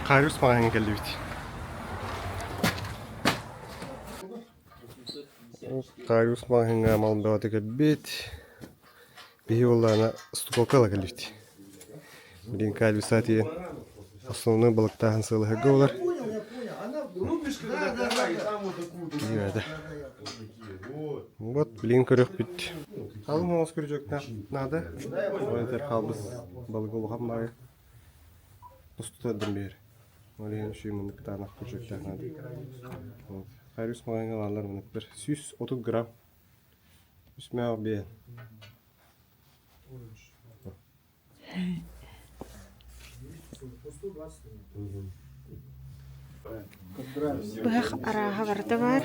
Хариус маҕаһыыҥҥа кэллибит. Хариус маҕаһыыҥҥа мал бөҕөтө кэлбит. Биһи буоллаҕына стуколка ыла кэлбит. Билигин Кальвиса тиийэн основной балыктааһын сыалыһарга буолар. Киирбэтэ. Вот, билигин көрүөхпүт. Халыҥ оҕус күрдьүктэх наада. Ол этэр хаалбыс балык улахан баҕайы. Устутардан биэр. Ол иһин үчүгэй маннык кытаанах күрдьүктээх наада. Вот. Хайрус маҕаһыыҥҥа бааллар манныктар. 130 грамм. Үс мээх биэ. Быһах арааһа барыта баар.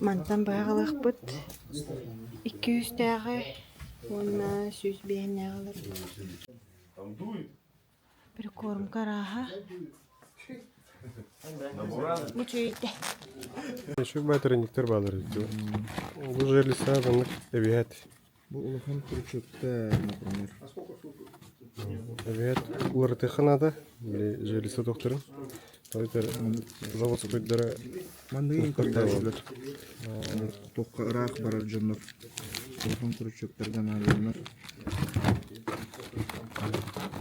Мантан быһах ылыахпыт. Икки үстээҕи уонна 105-нээҕи ыларбыт. Прикормка арааһа. Бу үчүгэйдэ. Үчүгэй баатырынньыктар бааллар эбит дуо? Бу жерлица маннык эбиһээт. Бу улахан крючокта, например. Эбиһээт уларытыахха наада. Били жерлица тохторун. Тойтер заводскойдара Манныгын көрдөөчүлэр. Туохха ыраах барар дьоннор улахан крючоктарга наадыйаллар.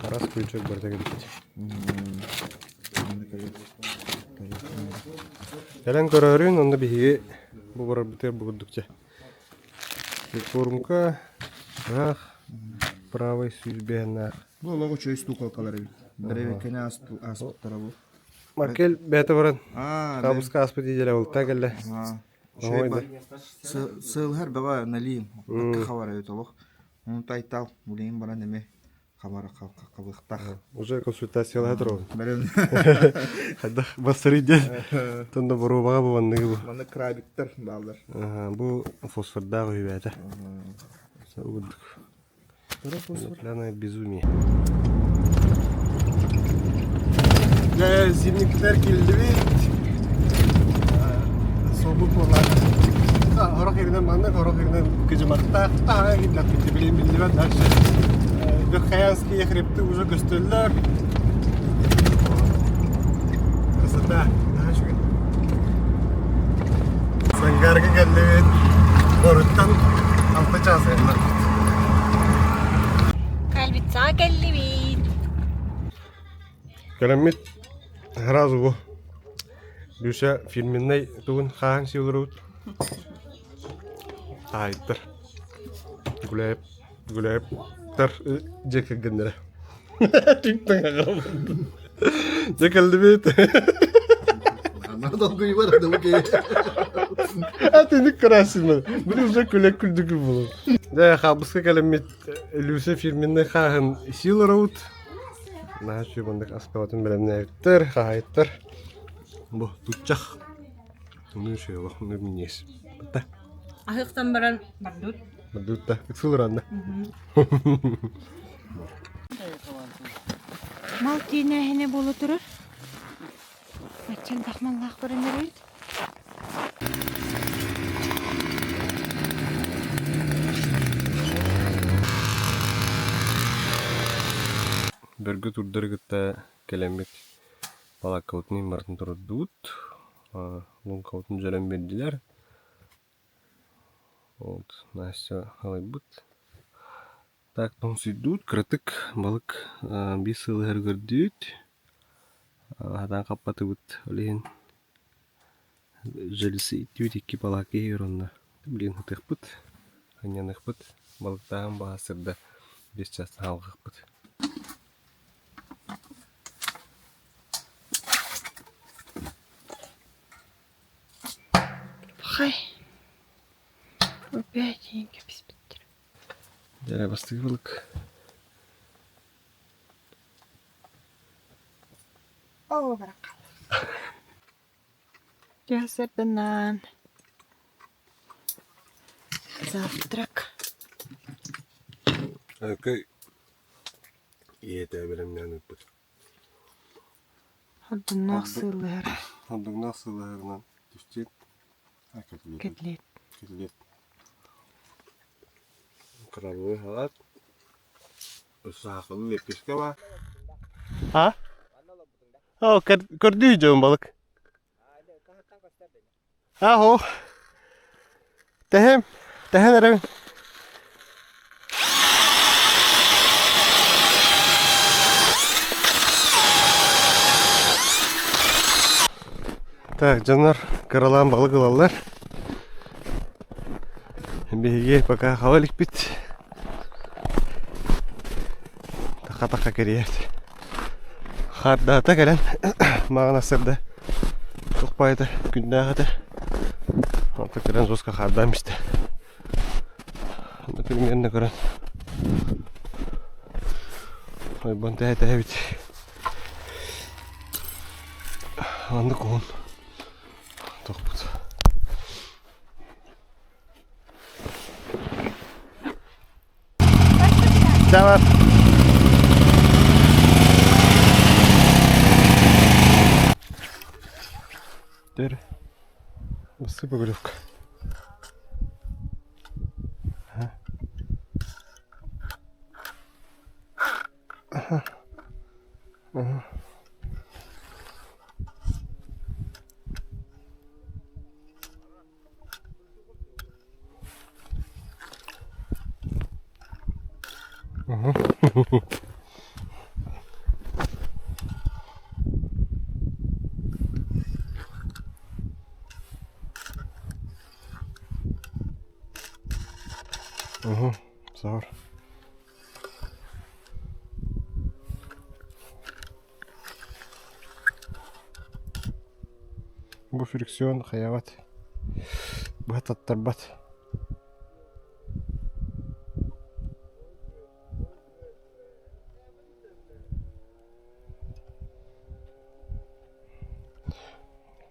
Араас крючок барыта кэлбит. Кэлэн көрөөрүн, онно биһиги бу барарбытыгар бу курдук чэ. Форумка ыраах правый сүүрбэһиннээх. Бу олоҕу үчүгэй стукалкалар эбит. Бэрэбиэркэни ааспыттара бу. Маркел бэйэтэ баран хаабыска ааспыт идиэлэ бултаа кэллэ. Сыалыһар бөҕө налиим. Хабар эбит олох. Ону тайтал билигин баран эми хабар хабыахтаах. Уже консультациялаһа туругун. Хайдах бассарый диэн. Тонда боруобаҕа бу манныгы бу. Манна крабиктар бааллар. Бу фосфордаах үһүбээтэ. Угурдук. Пляное безумие. Дьэ, зимниктэр киирдибит. Солбук буоллар. Орох иринэн маннык, орох иринэн кыдьымахтаах. Таһаҕа киирдэхпит билин биллибэт дальше. Верхоянские хребты уже көстөллөр. Красота. Наһаа үчүгэй. Сангарга кэллибит. Боруттан алта чаас айаннарбыт. Кальвицаҕа кэллибит. Кэлэммит сразу бу Люся фирменнай тугун хааһын сиилэрбит. Хаайыттар. Гуляйып, гуляйыптар дьиэ кэргэннэрэ. Дьэ кэллибит. Долгуйбар да бу киһи. Атыны красимо. Бу уже күлэ күлдүк буолу. Дьэ хаабыска кэлэммит Люся фирменный хааһын силароут. Наһаа үчүгэй маннык аспаатын бэлэмнээбиттэр, хаһаайыттар. Бу тутчах. Ну еще ну минес. Бата. Аһыктан баран бардут. Бардут да. Ыксылыранна. Мал тиинээһинэ буола турар. Бачча элбэх маллаах баран эрэбит. Бөргө турдары кытта кэлэммит балааккабытын иммартын турдубут. Луҥкабытын дьөлөн биэрдилэр. Вот, Настя халыйбыт. Так тоҥсуйдуут, кыратык балык биир сыл иһэр көрдүүт, сатаан хаппатыбыт, ол иһин железы икки балаакка иһигэр онно билигин сытыахпыт, сынньаныахпыт, балыктааһын баҕа сырда биэс чаастан салҕыахпыт. Пахай, опять кэбиспиттэр. Дьэ, бастакы балык. Оо, бараххан. Сарданан. Завтрак. Өкөй ийэтэ бэлэмнээн ыыппыт. Хордуннаах сыыллыһар. Хордуннаах сыыллыһарынан түстүн. Кэтлиэт. Кэтлиэт. Крабовый салат. Саахалы лепешка бар. А? О, көрдүү дьон балык. Аһо. Тэһэм, тэһэн эрэбин. Так, дьоннор кыралаан балык ылаллар. Биһиги пока хала иликпит. Таха-таха кэрийэр. Хардаата кэлэн маҕан ассырда туох күннээх этэ. Онто кэлэн жестко хардаан истэ. Онно примерно көрөн ойбон тэһэ тэһэбит. Маннык уһун тохпут. Давай. Теперь Высыпа Ага. Ага. Ага. Угу, саар. Бу фрикцион хайаҕат быһа таттарбат.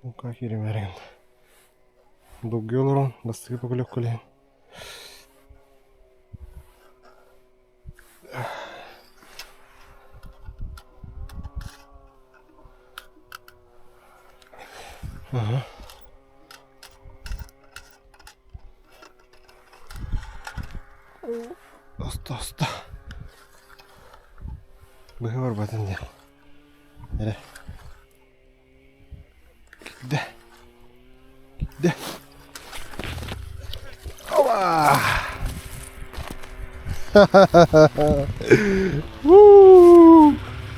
Лука кииримээрин. Долгуйа олорон бастакы поклевкалаһын. Ага. Оста, оста. Быһа барбатын диэн. Эрэ. Кирдэ. Кирдэ. Опа!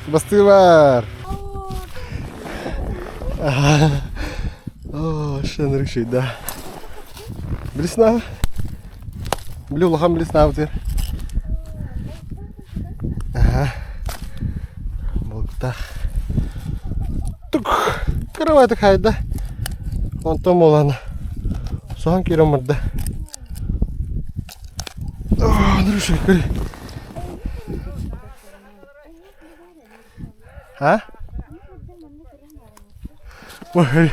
Бастыылар! О, шенрыший, да. Блесна. Били улахан блесна бутыр. Ага. Бултах. Тук. Кровать хайда. Онтон буолан соһон киирэн барда. Андрюша, көр. А? Ой.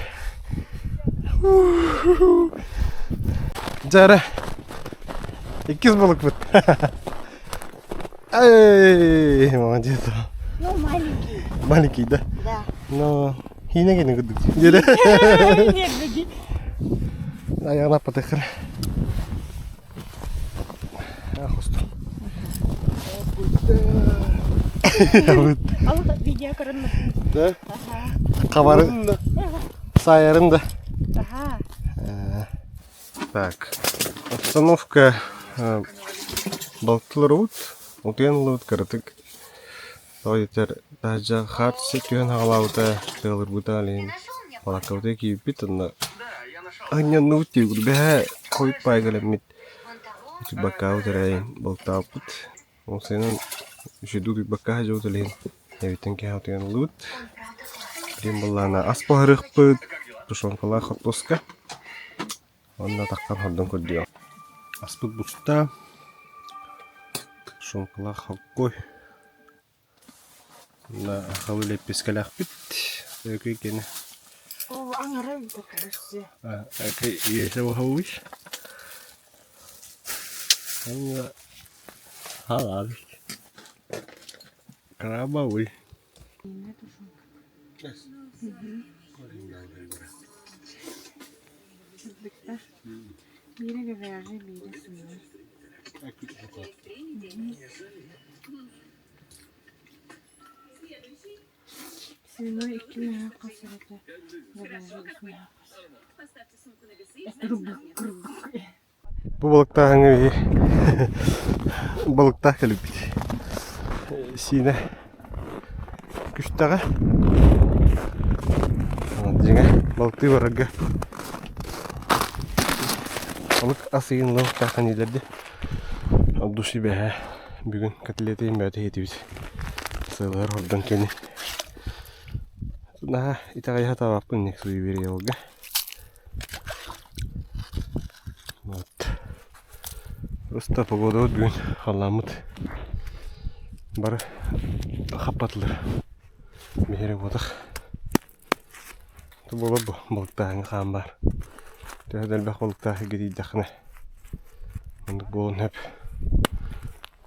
Дьэ эрэ. Иккис балыкпыт. Эй, молодец. Ну, маленький. Маленький, да? Да. Но хине гене курдук. Дире. Нет, беги. Аяғына патыхыр. Ах, устун. Ал видео көрөн. Да? Хабары саайарын да. Ага. Так, обстановка балтылар утуйан ылыбыт кыратык. Тоҕо диэтэр таһырдьа хаар түһэ түһэн хаалаабыта, тыалырбыта илин балааккабытыгар киирбит уонна анньанныбыт диэбит бэһээ хойут баайга кэлэммит утуйбаккаабыт эрэ бултаабыппыт. Ол сайынын үчүгэйдик утуйбакка сылдьыбыт илин эбиттэн киэһэ утуйан ыллыбыт. Билигин буоллаҕына ас буһарыахпыт, тушенкалаах хортуоска уонна таххан хордон көрдүөҕүҥ. Аспыт буста, тушенкалаах хоккой уонна сахалыы лэппиэскэлээхпит. Өкүй кини. О, аҥара көрсө. Өкүй ийэтэ буһабыт. Уонна халаабыт. Крабовый. Биирэ говяжий, биирэ свиной. Свиной 2 хас эбэтэ говяжий 3 хас. Бу балыктааһыҥҥа биһи балыктаах кэлбит. Сиинэ күстэҕэ. Дьиҥэ балыктыы барарга балык ас ыйын лыахтааххын дииллэр От души бэһэ бүгүн котлетыйын бэйэтэ иһитибит. Сыалыһар хордон кини. Наһаа итэҕэйэ сатаабаппын ник суевериялга. Вот. Просто погодабыт бүгүн халлааммыт бары хаппатылар. Биһири буотах. Буолар бу балыктааһыҥҥа хаан баар. Төһө да элбэх балыктаах сиргэ тиийдэххинэ оннук буолуон сөп.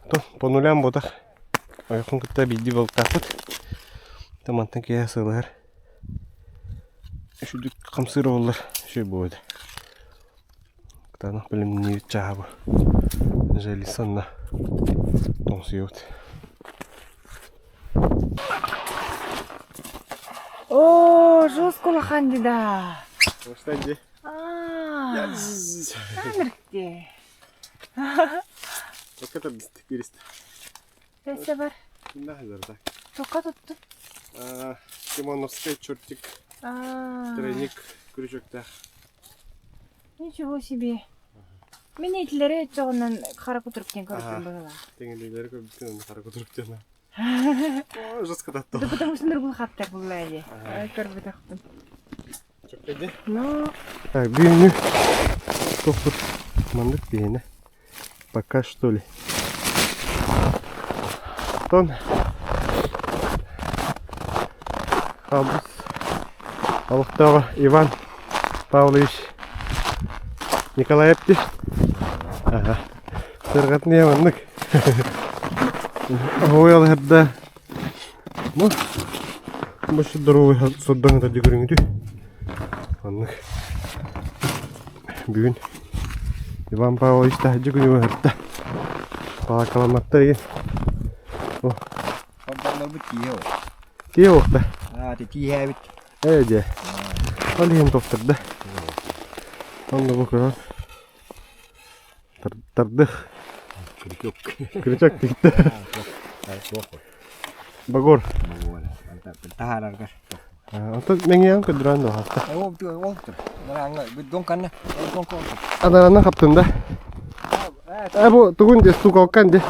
Оттон по нулям буотах. Ойоххун кытта биирдии балыктаахпыт. Та мантан киэһэ сыалыһар. Үчүгдүк хамсыыр буоллар үчүгэй буолуо этэ. Кытаанах бэлэмниир чааһа бу. Желисанна тоҥсуйабыт. Оо, жестко улахан дии да. Что дии? Аа. Амырте. Тоққа тардысты, киристи. Бэсэ бар. Кимнәх так? Тоққа туттун. Тимоновскай чертик, тройник крючоктаах. Ничего себе. Мин итилэри өтөҕүнэн хара кутурук диэн көрбүтүм быһыылаах. Тэҥилиилэри көрбүтүн онно хара кутурук диэн. О, жестко татты. Да потому что нургул хаптар булла дии. Көрбөтөхпүн. Чөккөйдө. Но Так, бүгүҥҥү тохпут маннык биһиэнэ. Пока что ли. Оттон Хабыс олохтооҕо Иван Павлович Николаев дии. Аха. Сырҕатын ийэ маннык. Оһуой алыһарда. Ну, бу здоровый сордоҥ это көрүҥүтү. Маннык. Бүгүн Иван Павлович таһырдьа күнү быһарда. Палакаламматтар игин. О. Холбоннорбут тииһэ ол. Тииһэ уохта. Аа, ти тииһээбит. Ээ дьэ. Ол иһин тохторда. Онно бу көрөн. Тардых. Крючок. Крючок тикте. Багор. Таһаараргар. Онтон мэҥиэҕин көрдөрөн дуоһаста. Ол ол дон канна. Дон кон. Адарана хаптын да. Э бу тугун де стукалкан де.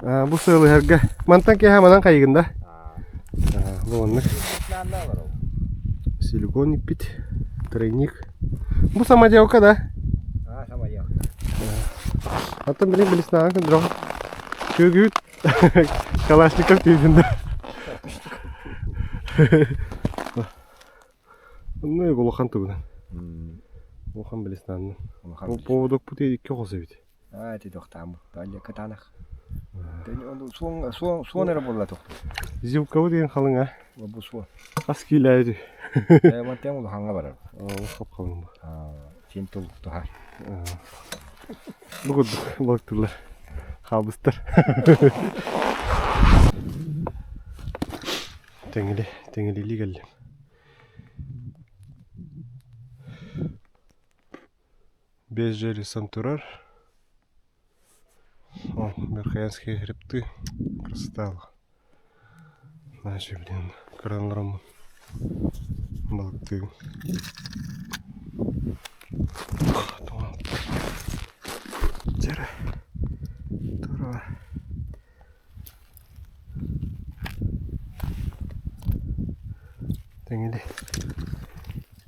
Бу сыалыһарга. Мантан киэһэ манан хайыгын да. Бу оннук. Силикон иппит. Тройник. Бу самоделка да? А, самоделка. Аттан билин билиснаан көндөрөҕүн. Күөгүт Калашников тиийдин да. Ну, улахан тугунан. Улахан билиснааннан. Поводок пути икки хос эбит. Аа, ити тохтааму. Таалля кытаанах. Суон суон суон эрэ буолла тохтуу. Зилкабы деген халыҥ а? Бу суон. Хас киилээди. Э, мантан улахаҥҥа барар. Ол хап халыҥ бу. Син тул туһар. Бу курдук балыктыыллар. Хаалбыстар. Тэҥили, тэҥилиилии кэллим. Без железом турар. О, Верхоянские хребты. Красота. Наши, блин, кран Балыктыы. Дьэрэ. Тура. Тэҥили.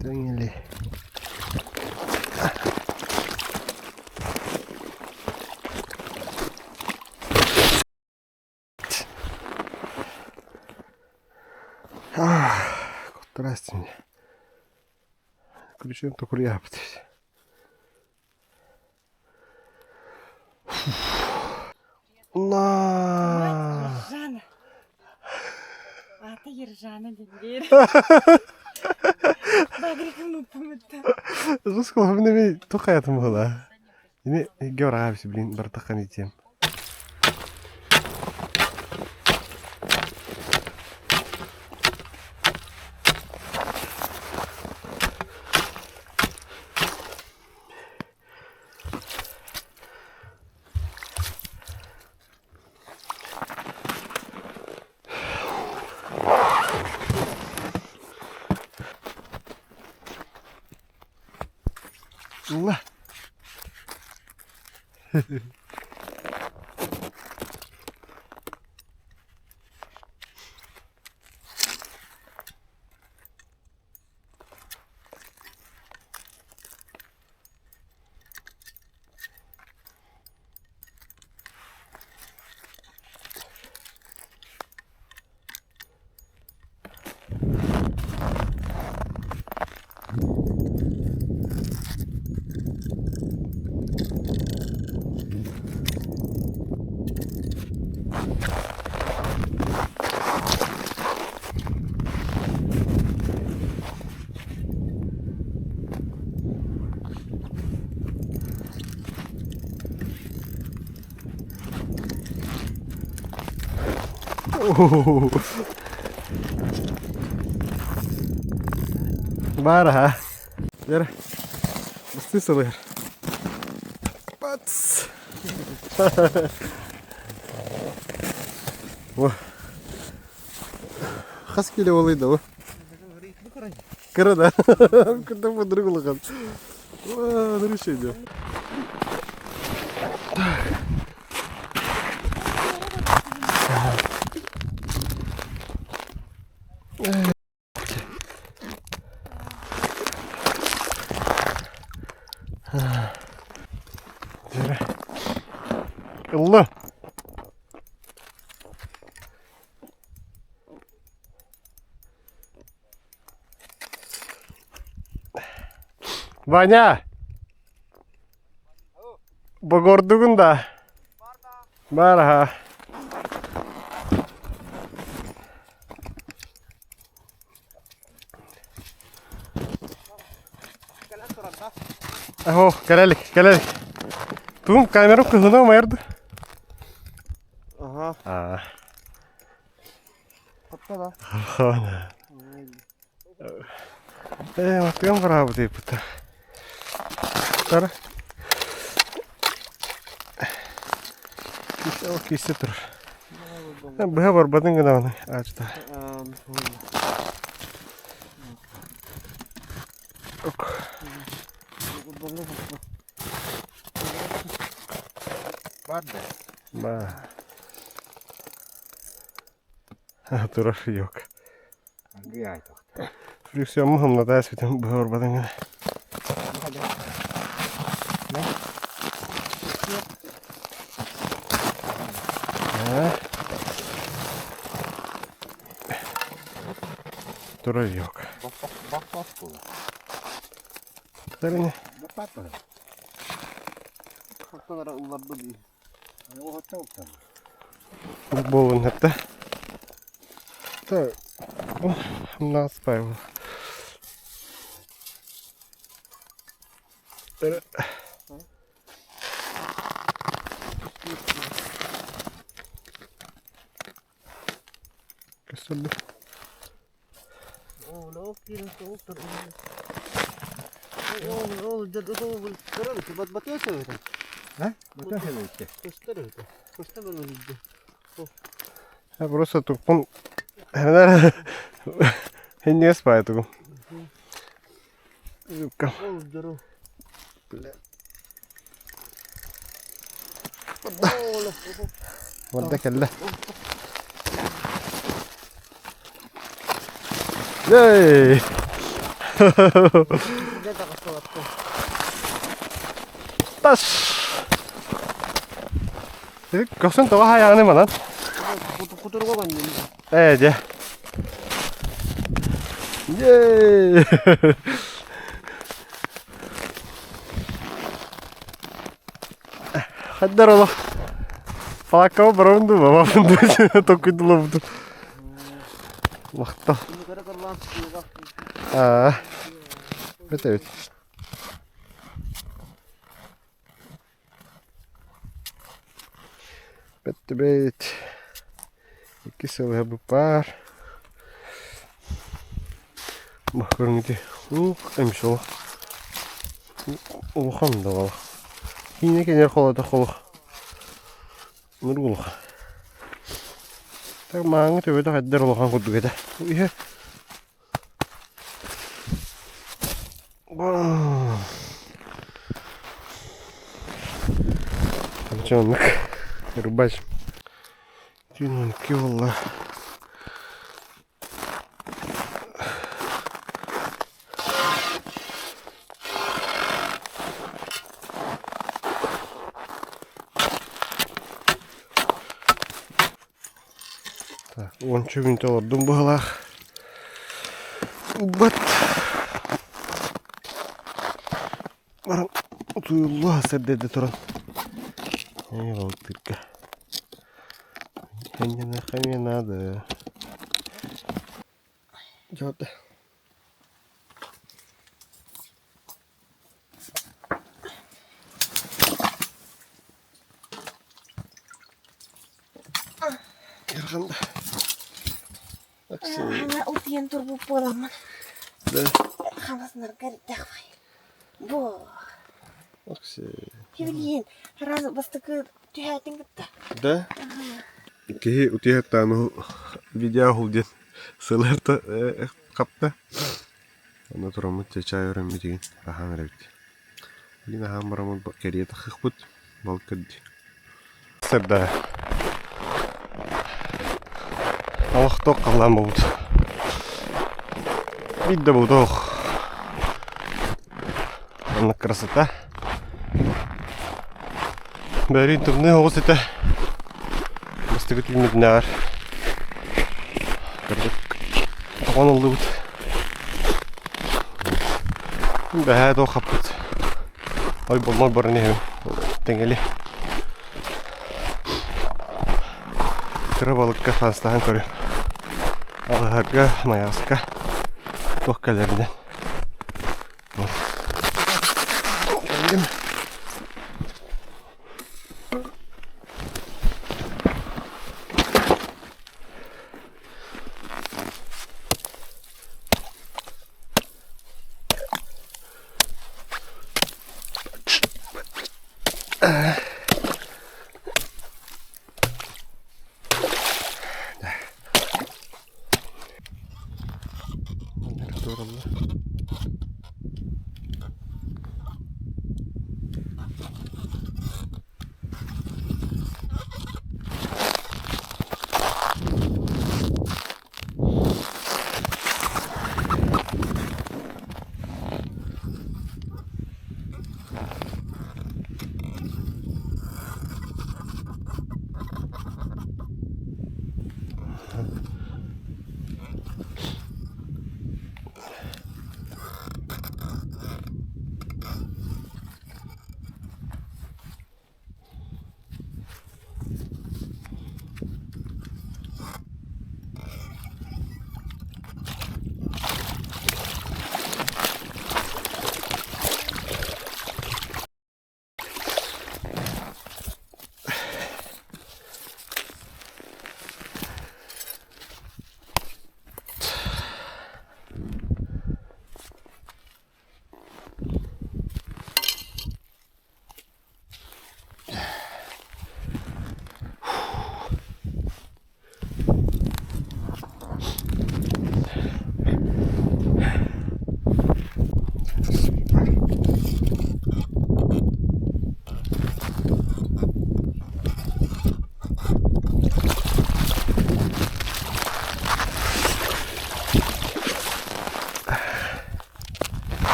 Тэҥили. Здрасте мне. Ключом только ляпать. На! Ержана. Ата Ержана диир. Багрикым уппумутта. Русского тухаятым была. Ини георгавс блин бартахан итем. Ылла. Баар аһа. Дьэ, быстыы сылыар. Бац! О. Хас кило буолуй да бу? Кыра да. Кырда мындырык улахан. Нұрыш идет. Ылла. Ваня! Богордугун да? Бар аха. О, кэлэлик, кэлэлик. Тугум камера кыһына умайырды. Ага. Аа. Хоппа Хана. Ээ, матыгам хараабыт ыйпыта. Тара. Кисе турар. Быһа барбатын гына ачта. Ба. Турар yok. Фрикцион мыһымната эспитин быһа барбатын гына. Турар yok. Тэрине. Буолун хатта. Так. Нас павел. Көстөрдө. Просто туппун Хиннес поэтому. Барда кэллэ. Эй! Тас! Көхсүн тоҕо хайаҕыный манан? Ээ дьэ. Yay! Хайдар олох Палаккаба барабын дуу, бабабын дуу токуйдулабытым. Махтал. Аа. Бэт эбит. Бэттибит. Икки сылыһа баар. Бахырын ити ух эмшо. Улахан да балах. Киинэ кэнэр холото холох. Нургулаха. Так мааҥҥа төбөтө хайдар улахан курдук этэ. Иһэ Короче, оннук рыбач. Түүн 12 буолла. Так, уонча мүнүүтэ олордум быһыылаах. Бат. Баран утуйуллуо сэрдэрдэ туран. Ээ, балыктыырга. Хэнньэнэххэ эмиэ наада. Дьэ, Кыргын Ана утуйан турбут буоламмын. Да. Хамаснарга эрдэх Бу. Окси. Блин, раз бастакы түһээтин кытта. Да? Киһи утуйаттаан видео диэн сыларта хапта. Онно тураммыт чай өрөммүтүгүн аһаан эрэбит. Билин аһаан бараммыт кэрийэ тахыахпыт балык көрдүү. Сырда Олохтоох халлаан буолбут. Биир да буолуох. Маннык красота. Бөрүүн тымныы оҕус этэ. Бастакы түүммүтүнээҕэр кырдьык тоҕон ыллыбыт. Бэһээ туох хаппыт. Ой болмой баран иһэбин. Тэҥэли. Кыра балыкка фанстаһан көрүм. Алыһарга, майаҕаска туох кэлэринэн. Кэллим.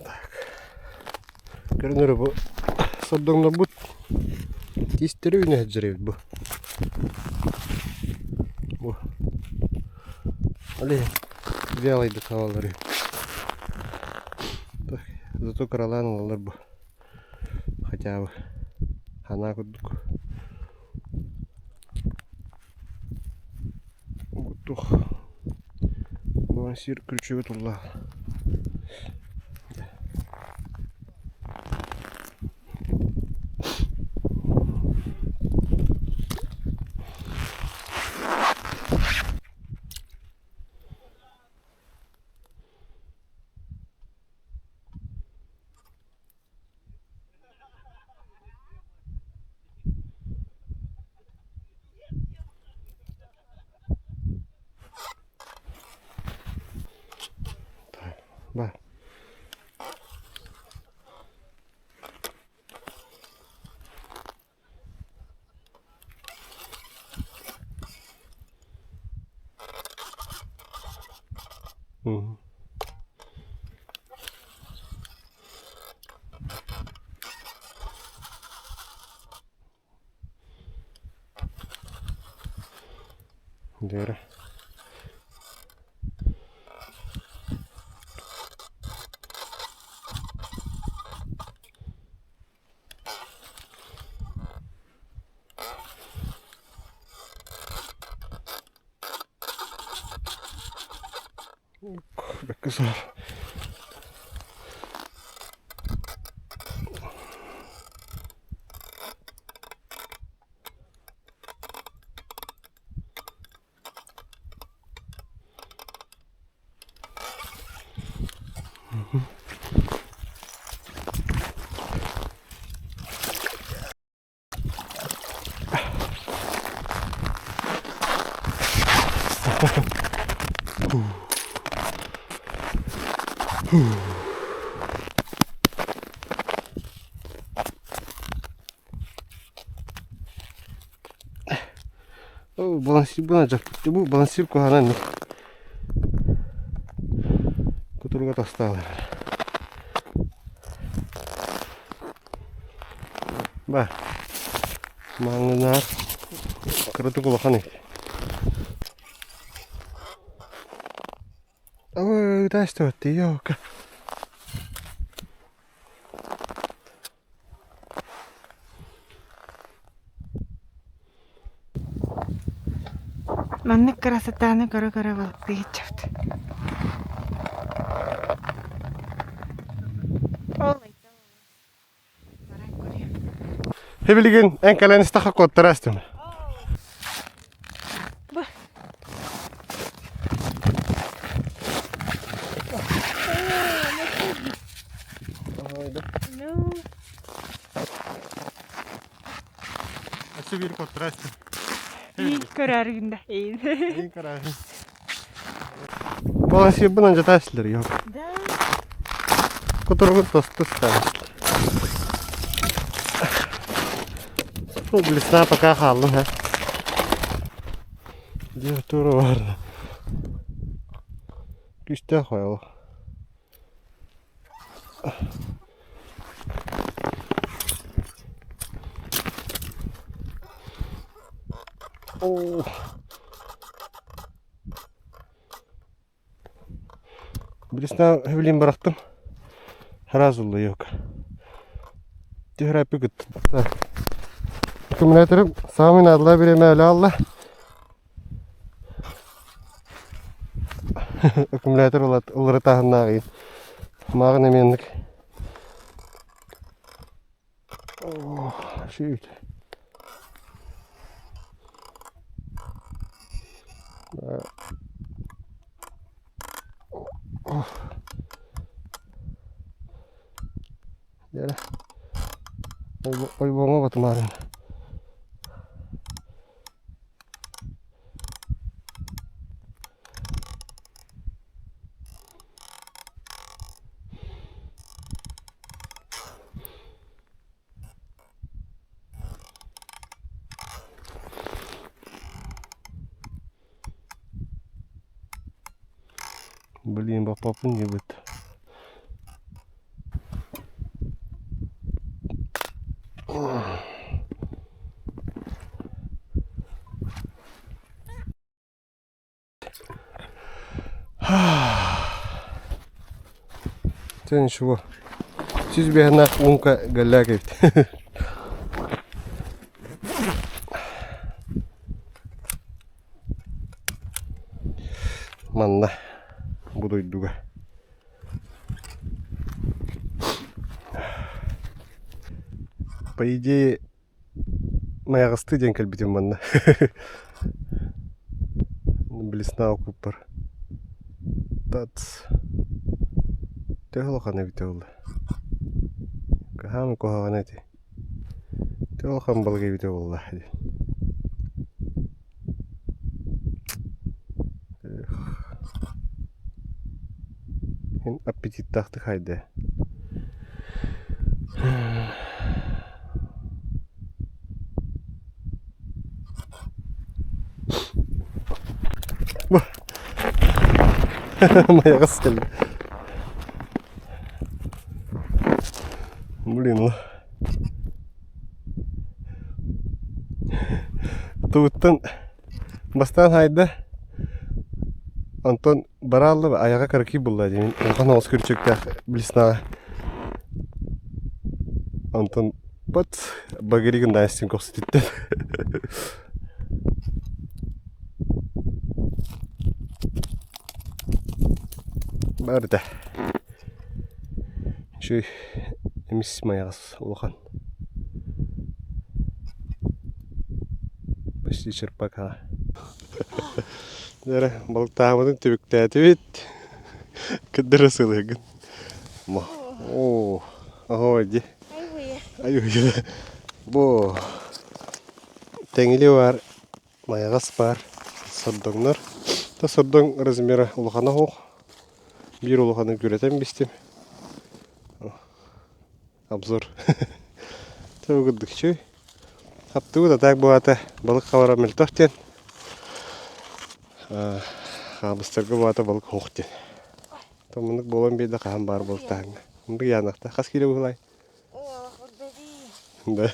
Так. Көрүнэр бу сордоҥнорбут тиистэри үүнэ сылдьар эбит бу. Бу. Али вялайды хаалалар. Так, зато кыралаан ылаллар бу. Хотя бы ханаа курдук. Тух балансир ключевой тулла. Дээрэ. Бэккэ саар. Балансир бу балансир куһаҕан кутуруга тастаалар. Ба, маҥнар кыратык улахан эбит. Ой, ытаастыбат ёлка. Маннык красотаны көрө-көрө балыктыы сылдьабыт. Баран көрүөм. Билигин эн кэлэн истэххэ куоттара астым. Бу. Ну, Өссө биир куоттара астым. Иин көрөөрүгүн да. Иин. Иин көрөөрүн. Балансирбын анжатаасылар yok. Да. Кутуругун тосту ставишь. Ну, блесна пока хааллын, ha. Дьэ, тура бар. Күүстээх ол. Оо. Блесна билин бырахтым. Сразу лайок. Түһэрэ күт. Аккумуляторым самый наадалаах бириэмэ өлө алла. Аккумулятор уларытааһыннааҕыйын. Мааҕын эмиэнник. О, shoot. Дьэ, ойбоҥҥо батымаарын. Блин, баппаппын диэбит. Дьэ ничего. Сүүс биэһинээх уунка гэллээх эбит. Манна бу дойдуга. По идее Майаҕастыы диэн кэлбитим манна. Блесна окуппар. Тац. Төһө улахан эбитэ буолла? Хаһан куһаҕана ити? Төһө улахан балык эбитэ буолла диэн. Эх. Эн аппетиттаахтык хайда. Майаҕас кэллэ. Блин, Тугуттан бастаан хаайда, онтон барааллы айаҕа кыракый булла диэн улахан оҕус күрүчүктээх блеснаҕа. Онтон бат багыригын даастин көхсүтүттэн. Барда. Үчүгэй эмис майаҕас улахан. Почти черпака. Дьэ, балыктаабытын түбүктээтибит. Кыддыра сылыгын. Оо, оһоо ди. Айуйа. Бу тэҥили бар, майаҕас бар, сордоҥнор. Та сордоҥ размера улахана суох. Биир улаханы күрэтэн бистим. Обзор. Чэ курдук үчүгэй. Хаптыбыт а так баата балык хабара мөлтөх диэн. Хаабыстарга баата балык суох диэн. Томмунук буолан биэрдэ хаһан баар балыктааһыҥҥа. Мындык яанахта. Хас киилэ быһылай? Да.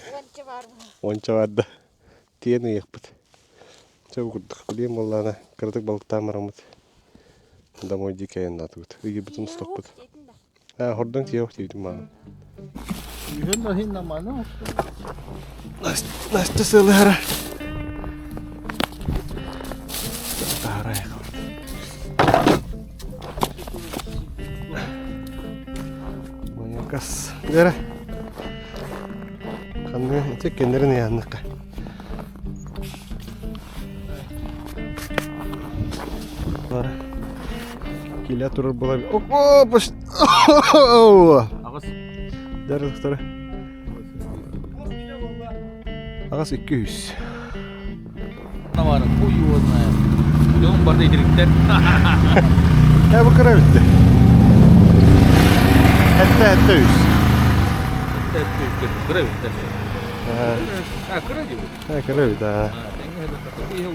Уонча бар да. Тиэн ыйыахпыт. Чэ бу курдук. Билиэн буоллаҕына кыратык балыктаан бараммыт. Домой дии айаннаатыбыт. Ыйыбытын уступпут. Аа, хордон тиээх диэбитим мааны. Настя сылыһара. Таарай. Майакас. Дere. Ханны ити кеннерин яанныкка. Бар. Киле турар була. Оп, Аҕыс. Дәріхтері. Аҕыс 200. Наварын хуй его знает. Дьон барда итириктэр. Э, бу кыра битти. Этте этте үс. Этте этте үс. Кыра битти. А, кыра дии. Э, кыра бит, а. Тэҥҥэ